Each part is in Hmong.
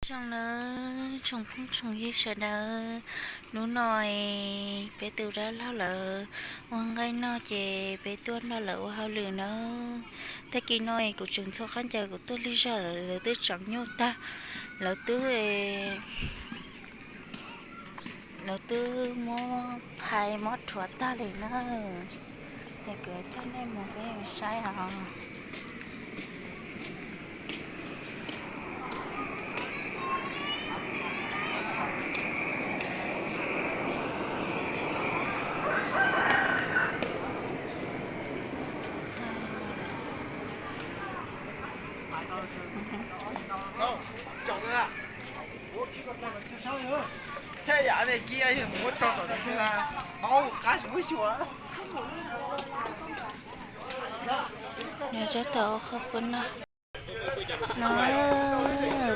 Tsoom nawb, tsoom phooj tsoom ywg sawv daws, hnub no peb tus dab laug lawv ua nqaij noj ces peb tuaj nrog lawv ua hauj lwm nawb. Tag kis no kuv tseem ntxhua qab ncaws kuv tuaj lig zog lawm, lawv twb tseem nyuj tag, lawv twb, lawv twb muab phais muab rhuav tag li nawb. Es kuv coj nej mus peb saib os. Nws tab tom ua qhov pub noj. No,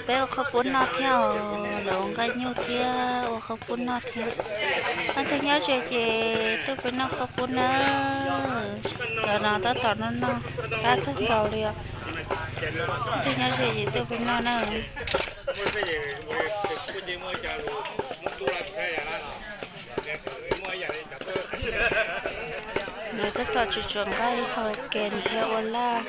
peb ua qhov pub noj thiab os, lawv ua nqaij nyuj thiab ua qhov pub noj thiab. Leej twg nyob ze ces tuaj peb noj qhov pub nawb. Lawv no tab tom noj noj qab kawg nkaus li os. Leej twg nyob ze ces tuaj peb noj nawb. Lawv tab tom tsuam tsuam nqaij haus kev thiab ua laj.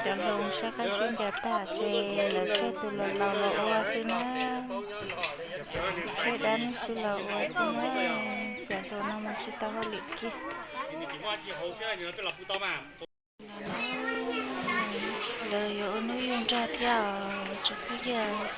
Cov hluas sab qab sib ncaws tag ces lawv tseg tus laus laus los ua xwb na. Tseg dab neeg sib los ua xwb na. Cov hluas no mas tsis tau hauj lwm kiag. Lawv yuav ua hnub yug nrog thiab os tsoom phooj ywg.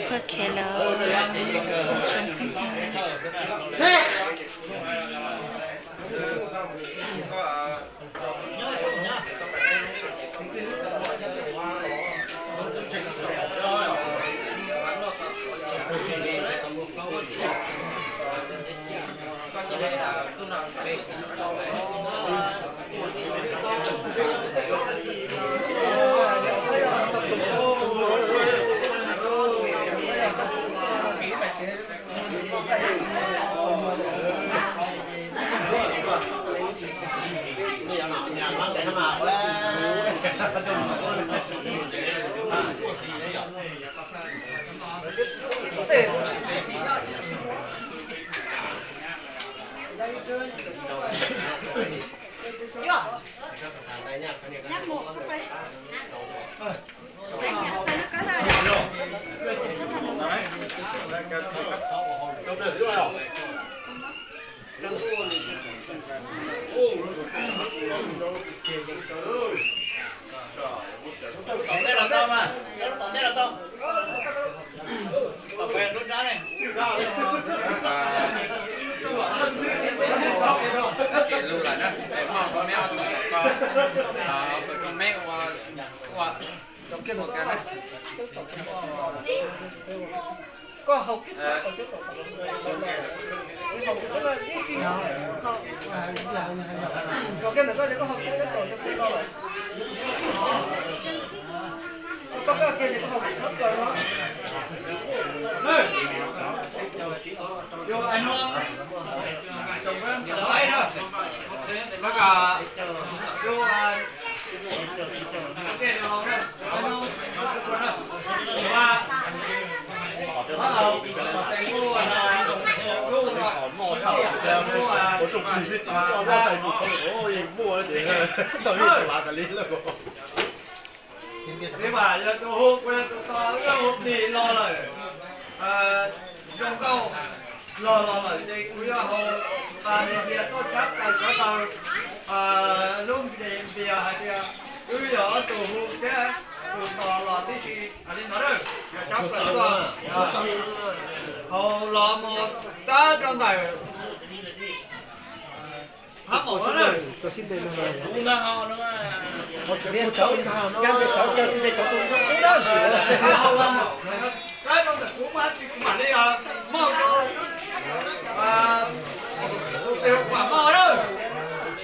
Phuaj khev lawm, lawv phuaj khev lawm, zoo kawg nkaus. Tom ntej los tau mas, tom ntej los tau. Tom pes lub nrab ne. Ces lug lawm na, maj ua meb ua tom ko, ua, ua, ua ka na. Koj haus kiag, koj kiag ntawm koj ces koj haus kiag cov tom cov ko lawm. Koj, koj kiag ces koj haus kiag txhob plaws no. Muaj ces tau ib tus lav tas li lawm. Ces mas yog tus hu, kuv yog tus tos wb hu plig los lawm, zoo nkauj los los lawm ces kuv yuav haus npias tuaj tshab plaws cov taws, lub npe npias hais tias wb yog ob tug hu thiab tus tos los tib si hais li ntawd, yog tshab plaws tuaj haus los mus tab rau ntawm hab maum na. Tab rau ntawm kuv mas tsis kuv mam li mog, tus tes kuv mam mog na.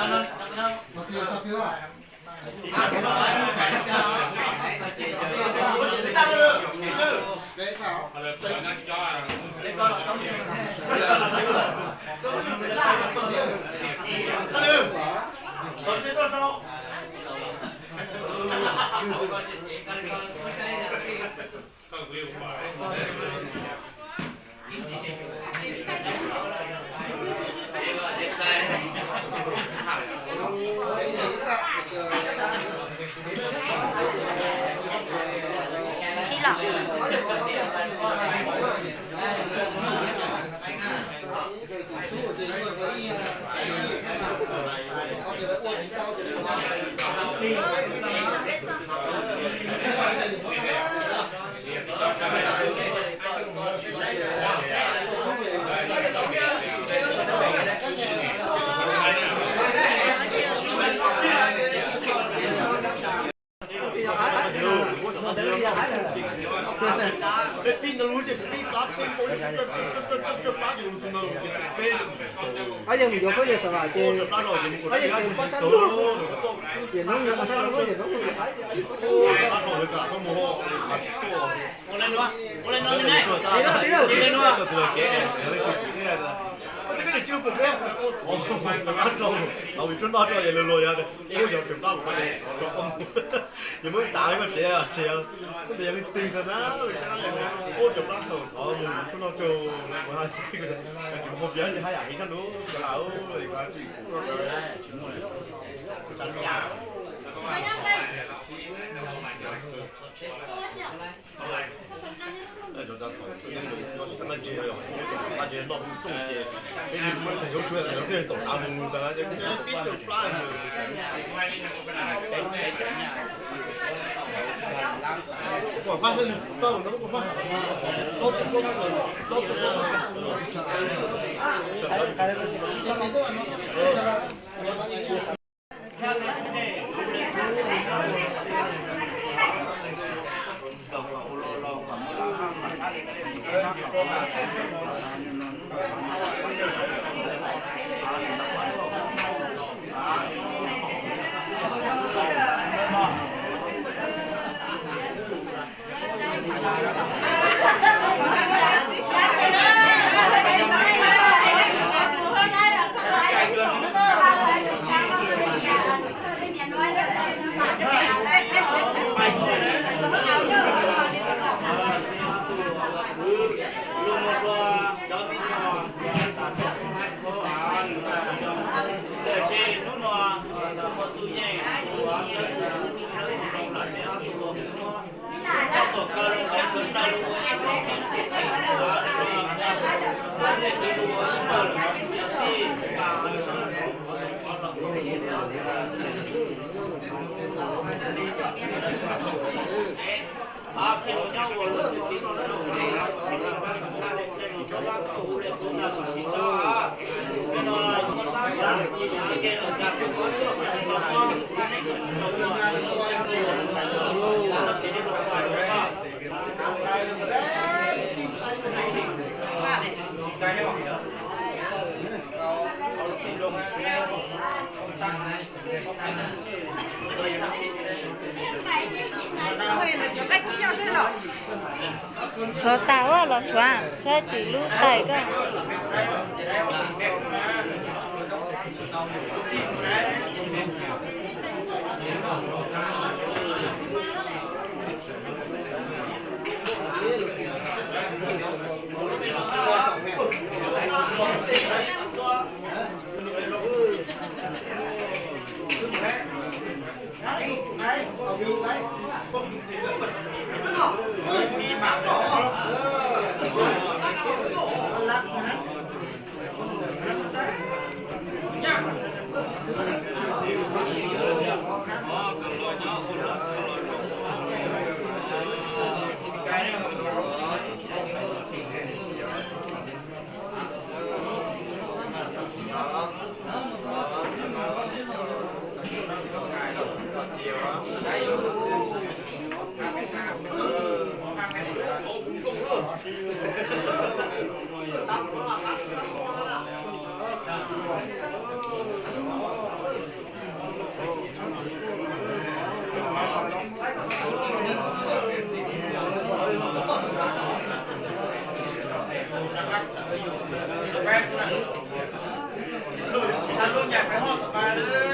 Ab, yog mus yuav koj yawg Xav Vam ces, ab, yog ces pab sab ntuj, yawm noob yawm noob, Yog muab ib tav koj tsev tsev, koj tes yog leej twg ntag na, ua rau plab rau thov mus tshuaj noj rau, tsis mus hauv piav li haj yam heev tshaj nub cov lam. Tshuav tas ua los tshuav, saib tim lub tais koj. Lub nyam peb ho pab